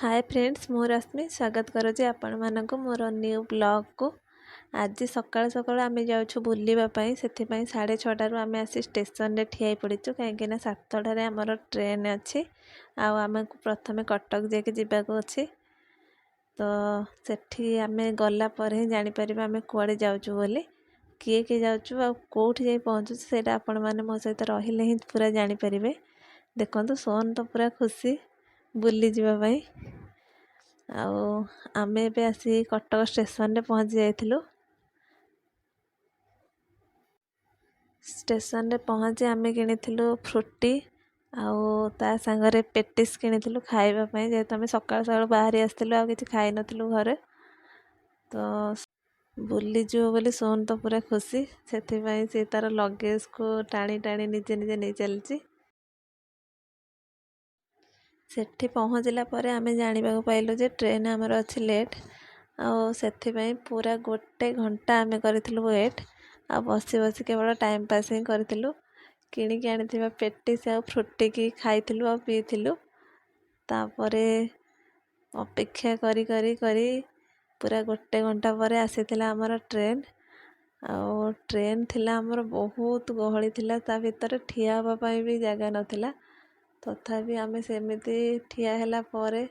ହାଏ friends, ମୁଁ ରଶ୍ମି ସ୍ୱାଗତ କରୁଛି ଆପଣମାନଙ୍କୁ ମୋର ନ୍ୟୁ ବ୍ଲଗ୍କୁ। ଆଜି ସକାଳୁ ସକାଳୁ ଆମେ ଯାଉଛୁ ବୁଲିବା ପାଇଁ, ସେଥିପାଇଁ 6:30ରୁ ଆମେ ଆସି ଷ୍ଟେସନରେ ଠିଆ ହେଇ ପଡ଼ିଛୁ, କାହିଁକିନା 7ଟାରେ ଆମର ଟ୍ରେନ୍ ଅଛି ଆଉ ଆମକୁ ପ୍ରଥମେ କଟକ ଯାଇକି ଯିବାକୁ ଅଛି। ତ ସେଠି ଆମେ ଗଲା ପରେ ହିଁ ଜାଣିପାରିବା ଆମେ କୁଆଡ଼େ ଯାଉଛୁ ବୋଲି, କିଏ କିଏ ଯାଉଛୁ ଆଉ କେଉଁଠି ଯାଇ ପହଞ୍ଚୁଛୁ, ସେଇଟା ଆପଣମାନେ ମୋ ସହିତ ରହିଲେ ହିଁ ପୁରା ଜାଣିପାରିବେ। ଦେଖନ୍ତୁ, ସୋନ ତ ପୁରା ଖୁସି ବୁଲିଯିବା ପାଇଁ। ଆଉ ଆମେ ଏବେ ଆସି କଟକ ଷ୍ଟେସନରେ ପହଞ୍ଚି ଯାଇଥିଲୁ। ଷ୍ଟେସନରେ ପହଞ୍ଚି ଆମେ କିଣିଥିଲୁ ଫ୍ରୁଟି ଆଉ ତା ସାଙ୍ଗରେ ପେଟିସ୍ କିଣିଥିଲୁ ଖାଇବା ପାଇଁ, ଯେହେତୁ ଆମେ ସକାଳୁ ସକାଳୁ ବାହାରି ଆସିଥିଲୁ ଆଉ କିଛି ଖାଇନଥିଲୁ ଘରେ। ତ ବୁଲିଯିବ ବୋଲି ସୋନ ତ ପୁରା ଖୁସି, ସେଥିପାଇଁ ସେ ତାର ଲଗେଜକୁ ଟାଣି ଟାଣି ନିଜେ ନିଜେ ନେଇ ଚାଲିଛି। ସେଠି ପହଞ୍ଚିଲା ପରେ ଆମେ ଜାଣିବାକୁ ପାଇଲୁ ଯେ ଟ୍ରେନ୍ ଆମର ଅଛି ଲେଟ୍, ଆଉ ସେଥିପାଇଁ ପୁରା ଗୋଟେ ଘଣ୍ଟା ଆମେ କରିଥିଲୁ ୱେଟ୍। ଆଉ ବସି ବସି କେବଳ ଟାଇମ୍ ପାସ୍ ହିଁ କରିଥିଲୁ। କିଣିକି ଆଣିଥିବା ପେଟିସ୍ ଆଉ ଫ୍ରୁଟିକି ଖାଇଥିଲୁ ଆଉ ପିଇଥିଲୁ। ତାପରେ ଅପେକ୍ଷା କରି କରି କରି ପୁରା ଗୋଟେ ଘଣ୍ଟା ପରେ ଆସିଥିଲା ଆମର ଟ୍ରେନ୍। ଆଉ ଟ୍ରେନ୍ ଥିଲା ଆମର ବହୁତ ଗହଳି ଥିଲା, ତା ଭିତରେ ଠିଆ ହେବା ପାଇଁ ବି ଜାଗା ନଥିଲା। ତଥାପି ଆମେ ସେମିତି ଠିଆ ହେଲା ପରେ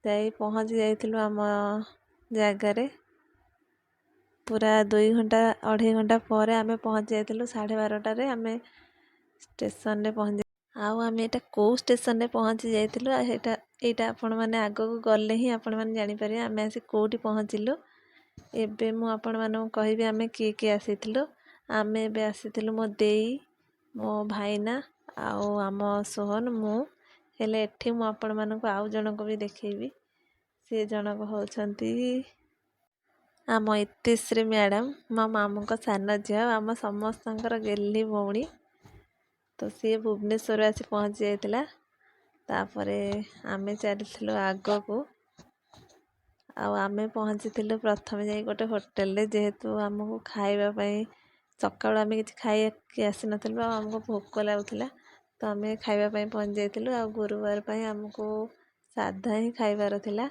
ଯାଇ ପହଞ୍ଚି ଯାଇଥିଲୁ ଆମ ଜାଗାରେ। ପୁରା 2 ଘଣ୍ଟା ଅଢ଼େଇ ଘଣ୍ଟା ପରେ ଆମେ ପହଞ୍ଚି ଯାଇଥିଲୁ। 12:30ରେ ଆମେ ଷ୍ଟେସନରେ ପହଞ୍ଚି, ଆଉ ଆମେ ଏଇଟା କେଉଁ ଷ୍ଟେସନରେ ପହଞ୍ଚି ଯାଇଥିଲୁ ଆଉ ଏଇଟା ଆପଣମାନେ ଆଗକୁ ଗଲେ ହିଁ ଆପଣମାନେ ଜାଣିପାରିବେ ଆମେ ଆସି କେଉଁଠି ପହଞ୍ଚିଲୁ। ଏବେ ମୁଁ ଆପଣମାନଙ୍କୁ କହିବି ଆମେ କିଏ କିଏ ଆସିଥିଲୁ। ଆମେ ଏବେ ଆସିଥିଲୁ ମୋ ଦେଇ, ମୋ ଭାଇନା ଆଉ ଆମ ସୋହନ, ମୁଁ। ହେଲେ ଏଠି ମୁଁ ଆପଣମାନଙ୍କୁ ଆଉ ଜଣଙ୍କୁ ବି ଦେଖେଇବି। ସେ ଜଣକ ହେଉଛନ୍ତି ଆମ ଇତିଶ୍ରୀ ମ୍ୟାଡ଼ାମ୍, ମୋ ମାମୁଁଙ୍କ ସାନ ଝିଅ, ଆମ ସମସ୍ତଙ୍କର ଗେହ୍ଲି ଭଉଣୀ। ତ ସିଏ ଭୁବନେଶ୍ୱରରୁ ଆସି ପହଞ୍ଚି ଯାଇଥିଲା। ତାପରେ ଆମେ ଚାଲିଥିଲୁ ଆଗକୁ, ଆଉ ଆମେ ପହଞ୍ଚିଥିଲୁ ପ୍ରଥମେ ଯାଇ ଗୋଟେ ହୋଟେଲରେ। ଯେହେତୁ ଆମକୁ ଖାଇବା ପାଇଁ ସକାଳୁ ଆମେ କିଛି ଖାଇକି ଆସିନଥିଲୁ ଆଉ ଆମକୁ ଭୋକ ଲାଗୁଥିଲା, ତ ଆମେ ଖାଇବା ପାଇଁ ପହଞ୍ଚି ଯାଇଥିଲୁ। ଆଉ ଗୁରୁବାର ପାଇଁ ଆମକୁ ସାଧା ହିଁ ଖାଇବାର ଥିଲା,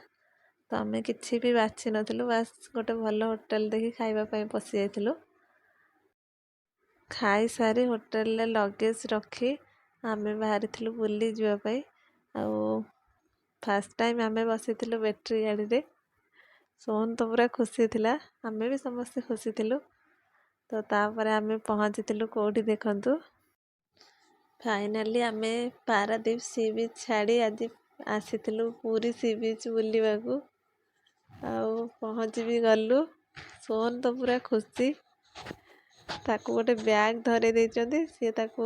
ତ ଆମେ କିଛି ବି ବାଛି ନଥିଲୁ, ବାସ୍ ଗୋଟେ ଭଲ ହୋଟେଲ ଦେଖି ଖାଇବା ପାଇଁ ପଶି ଯାଇଥିଲୁ। ଖାଇସାରି ହୋଟେଲରେ ଲଗେଜ୍ ରଖି ଆମେ ବାହାରିଥିଲୁ ବୁଲିଯିବା ପାଇଁ। ଆଉ ଫାର୍ଷ୍ଟ ଟାଇମ୍ ଆମେ ବସିଥିଲୁ ବ୍ୟାଟେରୀ ଗାଡ଼ିରେ। ସୋନ ତ ପୁରା ଖୁସି ଥିଲା, ଆମେ ବି ସମସ୍ତେ ଖୁସି ଥିଲୁ। ତ ତାପରେ ଆମେ ପହଞ୍ଚିଥିଲୁ କେଉଁଠି ଦେଖନ୍ତୁ। ଫାଇନାଲି ଆମେ ପାରାଦ୍ୱୀପ ସି ବିଚ୍ ଛାଡ଼ି ଆଜି ଆସିଥିଲୁ ପୁରୀ ସି ବିଚ୍ ବୁଲିବାକୁ, ଆଉ ପହଞ୍ଚି ବି ଗଲୁ। ସୋନ ତ ପୁରା ଖୁସି, ତାକୁ ଗୋଟେ ବ୍ୟାଗ୍ ଧରେଇ ଦେଇଛନ୍ତି, ସିଏ ତାକୁ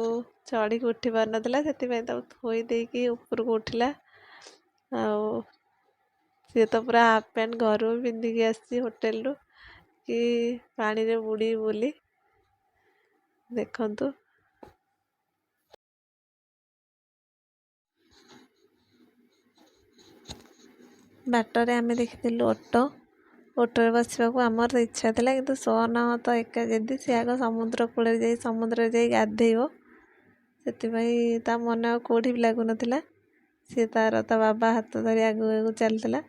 ଚଢ଼ିକି ଉଠି ପାରୁନଥିଲା, ସେଥିପାଇଁ ତାକୁ ଥୋଇ ଦେଇକି ଉପରକୁ ଉଠିଲା। ଆଉ ସିଏ ତ ପୁରା ହାଫ୍ ପ୍ୟାଣ୍ଟ ଘରୁ ପିନ୍ଧିକି ଆସିଛି ହୋଟେଲରୁ କି ପାଣିରେ ବୁଡ଼ିବି ବୋଲି। ଦେଖନ୍ତୁ, ବାଟରେ ଆମେ ଦେଖିଥିଲୁ ଅଟୋ। ଅଟୋରେ ବସିବାକୁ ଆମର ତ ଇଚ୍ଛା ଥିଲା, କିନ୍ତୁ ସୋନ ତ ଏକା ଜିଦି, ସେ ଆଗ ସମୁଦ୍ର କୂଳରେ ଯାଇ ସମୁଦ୍ରରେ ଯାଇ ଗାଧେଇବ, ସେଥିପାଇଁ ତା ମନ ଆଉ କେଉଁଠି ବି ଲାଗୁନଥିଲା। ସିଏ ତାର ତା ବାବା ହାତ ଧରି ଆଗକୁ ଆଗକୁ ଚାଲିଥିଲା।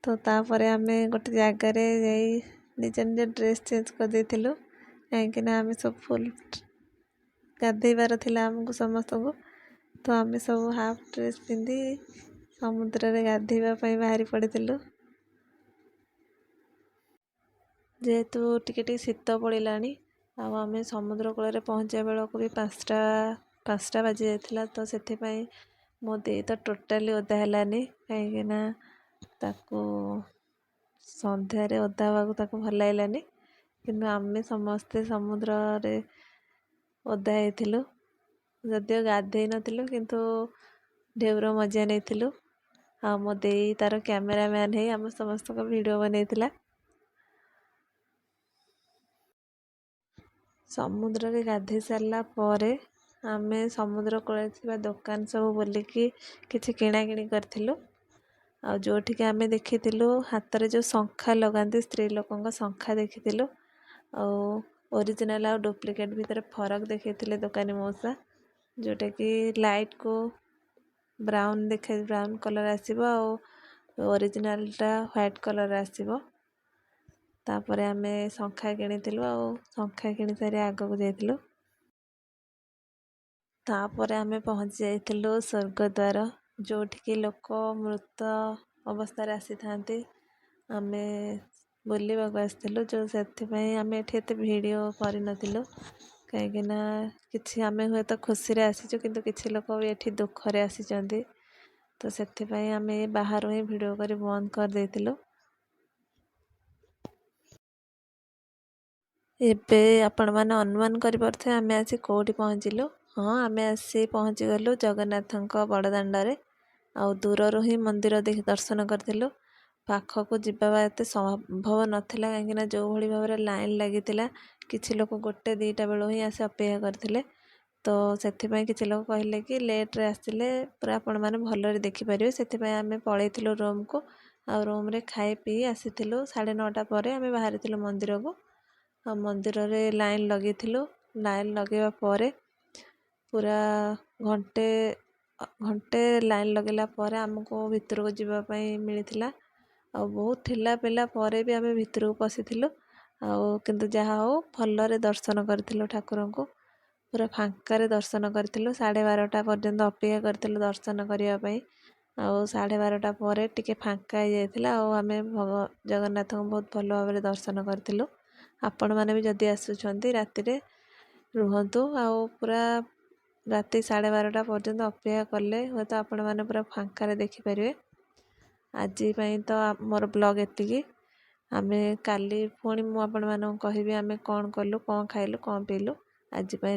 ତ ତାପରେ ଆମେ ଗୋଟେ ଜାଗାରେ ଯାଇ ନିଜ ନିଜ ଡ୍ରେସ୍ ଚେଞ୍ଜ କରିଦେଇଥିଲୁ, କାହିଁକିନା ଆମେ ସବୁ ଫୁଲ୍ ଗାଧେଇବାର ଥିଲା ଆମକୁ ସମସ୍ତଙ୍କୁ। ତ ଆମେ ସବୁ ହାଫ୍ ଡ୍ରେସ୍ ପିନ୍ଧି ସମୁଦ୍ରରେ ଗାଧେଇବା ପାଇଁ ବାହାରି ପଡ଼ିଥିଲୁ। ଯେହେତୁ ଟିକେ ଟିକେ ଶୀତ ପଡ଼ିଲାଣି, ଆଉ ଆମେ ସମୁଦ୍ର କୂଳରେ ପହଞ୍ଚିବା ବେଳକୁ ବି 5ଟା ବାଜି ଯାଇଥିଲା। ତ ସେଥିପାଇଁ ମୋ ଦେଇ ତ ଟୋଟାଲି ଓଦା ହେଲାନି, କାହିଁକିନା ତାକୁ ସନ୍ଧ୍ୟାରେ ଓଦା ହେବାକୁ ତାକୁ ଭଲ ଲାଗିଲାନି। କିନ୍ତୁ ଆମେ ସମସ୍ତେ ସମୁଦ୍ରରେ ଓଦା ହେଇଥିଲୁ, ଯଦିଓ ଗାଧେଇ ନଥିଲୁ କିନ୍ତୁ ଢେଉର ମଜା ନେଇଥିଲୁ। ଆଉ ମୋ ଦେଇ ତାର କ୍ୟାମେରାମ୍ୟାନ୍ ହେଇ ଆମ ସମସ୍ତଙ୍କ ଭିଡ଼ିଓ ବନେଇଥିଲା। ସମୁଦ୍ରରେ ଗାଧେଇ ସାରିଲା ପରେ ଆମେ ସମୁଦ୍ର କୂଳରେ ଥିବା ଦୋକାନ ସବୁ ବୁଲିକି କିଛି କିଣାକିଣି କରିଥିଲୁ। ଆଉ ଯେଉଁଠିକି ଆମେ ଦେଖିଥିଲୁ ହାତରେ ଯେଉଁ ଶଙ୍ଖା ଲଗାନ୍ତି, ସ୍ତ୍ରୀ ଲୋକଙ୍କ ଶଙ୍ଖା ଦେଖିଥିଲୁ। ଆଉ ଓରିଜିନାଲ୍ ଆଉ ଡୁପ୍ଲିକେଟ୍ ଭିତରେ ଫରକ ଦେଖେଇଥିଲେ ଦୋକାନୀ ମଉସା, ଯେଉଁଟାକି ଲାଇଟ୍କୁ ବ୍ରାଉନ୍ ଦେଖା, ବ୍ରାଉନ୍ କଲର୍ ଆସିବ ଆଉ ଅରିଜିନାଲ୍ଟା ହ୍ୱାଇଟ୍ କଲର୍ ଆସିବ। ତାପରେ ଆମେ ଶଙ୍ଖା କିଣିଥିଲୁ ଆଉ ଶଙ୍ଖା କିଣି ସାରି ଆଗକୁ ଯାଇଥିଲୁ। ତାପରେ ଆମେ ପହଞ୍ଚି ଯାଇଥିଲୁ ସ୍ୱର୍ଗଦ୍ୱାର, ଯେଉଁଠିକି ଲୋକ ମୃତ ଅବସ୍ଥାରେ ଆସିଥାନ୍ତି। ଆମେ ବୁଲିବାକୁ ଆସିଥିଲୁ ଯେଉଁ, ସେଥିପାଇଁ ଆମେ ଏଠି ଏତେ ଭିଡ଼ିଓ କରିନଥିଲୁ, କାହିଁକିନା କିଛି ଆମେ ହୁଏତ ଖୁସିରେ ଆସିଛୁ କିନ୍ତୁ କିଛି ଲୋକ ବି ଏଠି ଦୁଃଖରେ ଆସିଛନ୍ତି। ତ ସେଥିପାଇଁ ଆମେ ବାହାରୁ ହିଁ ଭିଡ଼ିଓ କରି ବନ୍ଦ କରିଦେଇଥିଲୁ। ଏବେ ଆପଣମାନେ ଅନୁମାନ କରିପାରୁଥିବେ ଆମେ ଆସି କେଉଁଠି ପହଞ୍ଚିଲୁ। ହଁ, ଆମେ ଆସି ପହଞ୍ଚିଗଲୁ ଜଗନ୍ନାଥଙ୍କ ବଡ଼ଦାଣ୍ଡରେ ଆଉ ଦୂରରୁ ହିଁ ମନ୍ଦିର ଦେଖି ଦର୍ଶନ କରିଥିଲୁ। ପାଖକୁ ଯିବା ଏତେ ସମ୍ଭବ ନଥିଲା, କାହିଁକିନା ଯେଉଁଭଳି ଭାବରେ ଲାଇନ୍ ଲାଗିଥିଲା, କିଛି ଲୋକ ଗୋଟେ ଦୁଇଟା ବେଳୁ ହିଁ ଆସି ଅପେକ୍ଷା କରିଥିଲେ। ତ ସେଥିପାଇଁ କିଛି ଲୋକ କହିଲେ କି ଲେଟ୍ରେ ଆସିଲେ ପୁରା ଆପଣମାନେ ଭଲରେ ଦେଖିପାରିବେ। ସେଥିପାଇଁ ଆମେ ପଳେଇଥିଲୁ ରୁମ୍କୁ ଆଉ ରୁମ୍ରେ ଖାଇ ପିଇ ଆସିଥିଲୁ। 9:30 ପରେ ଆମେ ବାହାରିଥିଲୁ ମନ୍ଦିରକୁ ଆଉ ମନ୍ଦିରରେ ଲାଇନ୍ ଲଗେଇଥିଲୁ। ଲାଇନ୍ ଲଗେଇବା ପରେ ପୁରା ଘଣ୍ଟେ ଘଣ୍ଟେ ଲାଇନ୍ ଲଗେଇଲା ପରେ ଆମକୁ ଭିତରକୁ ଯିବା ପାଇଁ ମିଳିଥିଲା। ଆଉ ବହୁତ ଠେଲା ପେଲା ପରେ ବି ଆମେ ଭିତରକୁ ପଶିଥିଲୁ, ଆଉ କିନ୍ତୁ ଯାହା ହଉ ଭଲରେ ଦର୍ଶନ କରିଥିଲୁ ଠାକୁରଙ୍କୁ, ପୁରା ଫାଙ୍କାରେ ଦର୍ଶନ କରିଥିଲୁ। 12:30 ପର୍ଯ୍ୟନ୍ତ ଅପେକ୍ଷା କରିଥିଲୁ ଦର୍ଶନ କରିବା ପାଇଁ ଆଉ 12:30 ପରେ ଟିକେ ଫାଙ୍କା ହେଇଯାଇଥିଲା ଆଉ ଆମେ ଜଗନ୍ନାଥଙ୍କୁ ବହୁତ ଭଲ ଭାବରେ ଦର୍ଶନ କରିଥିଲୁ। ଆପଣମାନେ ବି ଯଦି ଆସୁଛନ୍ତି ରାତିରେ ରୁହନ୍ତୁ ଆଉ ପୁରା ରାତି 12:30 ପର୍ଯ୍ୟନ୍ତ ଅପେକ୍ଷା କଲେ ହୁଏତ ଆପଣମାନେ ପୁରା ଫାଙ୍କାରେ ଦେଖିପାରିବେ। ଆଜି ପାଇଁ ତ ମୋର ବ୍ଲଗ୍ ଏତିକି। ଆମେ କାଲି ପୁଣି ମୁଁ ଆପଣମାନଙ୍କୁ କହିବି ଆମେ କ'ଣ କଲୁ, କ'ଣ ଖାଇଲୁ, କ'ଣ ପିଇଲୁ। ଆଜି ପାଇଁ